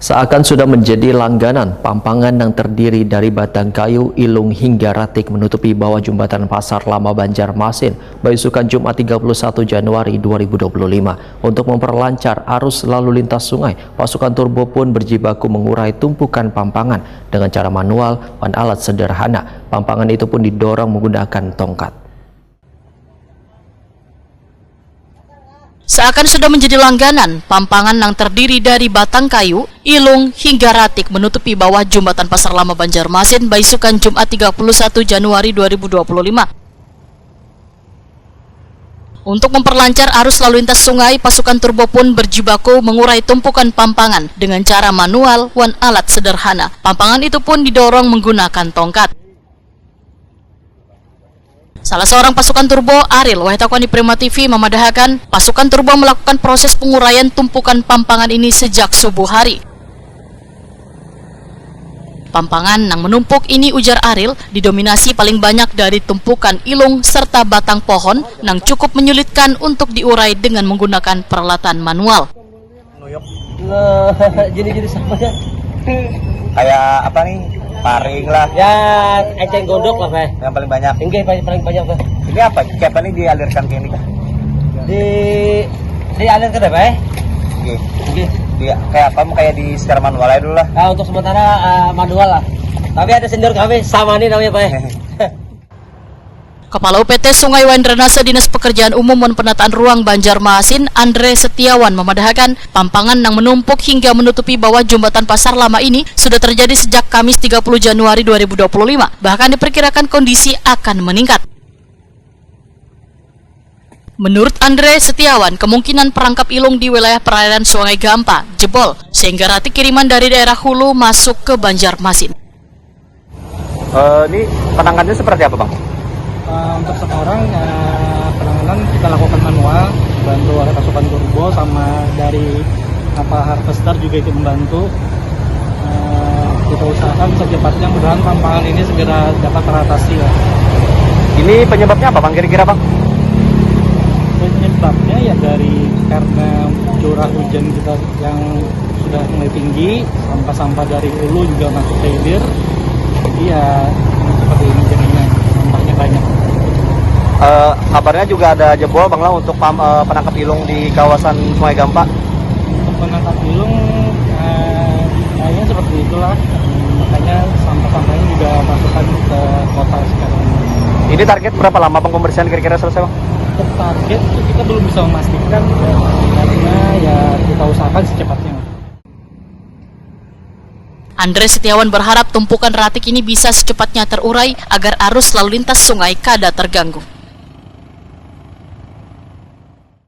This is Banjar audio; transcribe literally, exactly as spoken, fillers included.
Seakan sudah menjadi langganan, pampangan yang terdiri dari batang kayu, ilung hingga ratik menutupi bawah jembatan Pasar Lama Banjarmasin, baisukan Jumat tiga puluh satu Januari dua ribu dua puluh lima. Untuk memperlancar arus lalu lintas sungai, pasukan turbo pun berjibaku mengurai tumpukan pampangan dengan cara manual wan alat sederhana. Pampangan itu pun didorong menggunakan tongkat. Seakan sudah menjadi langganan, pampangan yang terdiri dari batang kayu, ilung, hingga ratik menutupi bawah jembatan Pasar Lama Banjarmasin baisukan Jumat tiga puluh satu Januari dua ribu dua puluh lima. Untuk memperlancar arus lalu lintas sungai, pasukan turbo pun berjibaku mengurai tumpukan pampangan dengan cara manual wan alat sederhana. Pampangan itu pun didorong menggunakan tongkat. Salah seorang pasukan turbo, Aril, wahai takuan di Prima T V, memadahakan pasukan turbo melakukan proses penguraian tumpukan pampangan ini sejak subuh hari. Pampangan nang menumpuk ini, ujar Aril, didominasi paling banyak dari tumpukan ilung serta batang pohon nang cukup menyulitkan untuk diurai dengan menggunakan peralatan manual. Nuyuk. Nah, jadi jadi siapa ya? Kayak apa nih? Paring lah. Ya, eceng gondok lah, Pak. Yang paling banyak. Enggak, paling paling banyak tuh. Ini apa? Kayak apa nih dialirkan ke ini kah? Di dialirkan apa, eh? Oke. Oke. Dia kayak apa? Mau kayak di secara manual aja dulu lah. Nah, untuk sementara uh, manual lah. Tapi ada senior kami sama nih namanya, Pak. Kepala U P T Sungai wan Drainase Dinas Pekerjaan Umum wan Penataan Ruang Banjarmasin, Andre Setiawan, memadahakan pampangan yang menumpuk hingga menutupi bawah jembatan Pasar Lama ini sudah terjadi sejak Kamis tiga puluh Januari dua ribu dua puluh lima. Bahkan diperkirakan kondisi akan meningkat. Menurut Andre Setiawan, kemungkinan perangkap ilung di wilayah perairan Sungai Gampa jebol, sehingga ratik kiriman dari daerah hulu masuk ke Banjarmasin. Uh, ini penanganannya seperti apa, Bang? Uh, untuk sekarang uh, penanganan kita lakukan manual, bantu oleh pasukan turbo sama dari apa harvester juga ikut membantu. Uh, kita usahakan secepatnya mudahan pampangan ini segera dapat teratasi ya. Ini penyebabnya apa, Bang, kira-kira, Bang? Penyebabnya ya dari karena curah hujan kita yang sudah mulai tinggi, sampah-sampah dari hulu juga masuk ke hilir. Jadi ya seperti ini jadinya, sampahnya banyak. Uh, kabarnya juga ada jebol, Bang, lah, untuk pam, uh, penangkap ilung di kawasan Sungai Gampa. Untuk penangkap ilung uh, kayaknya seperti itulah, makanya sampah-sampahnya juga masukkan ke kota sekarang. Ini target berapa lama, Bang, pembersihan kira-kira selesai, Bang? Untuk target itu kita belum bisa memastikan, karena ya kita usahakan secepatnya. Andre Setiawan berharap tumpukan ratik ini bisa secepatnya terurai agar arus lalu lintas sungai kada terganggu.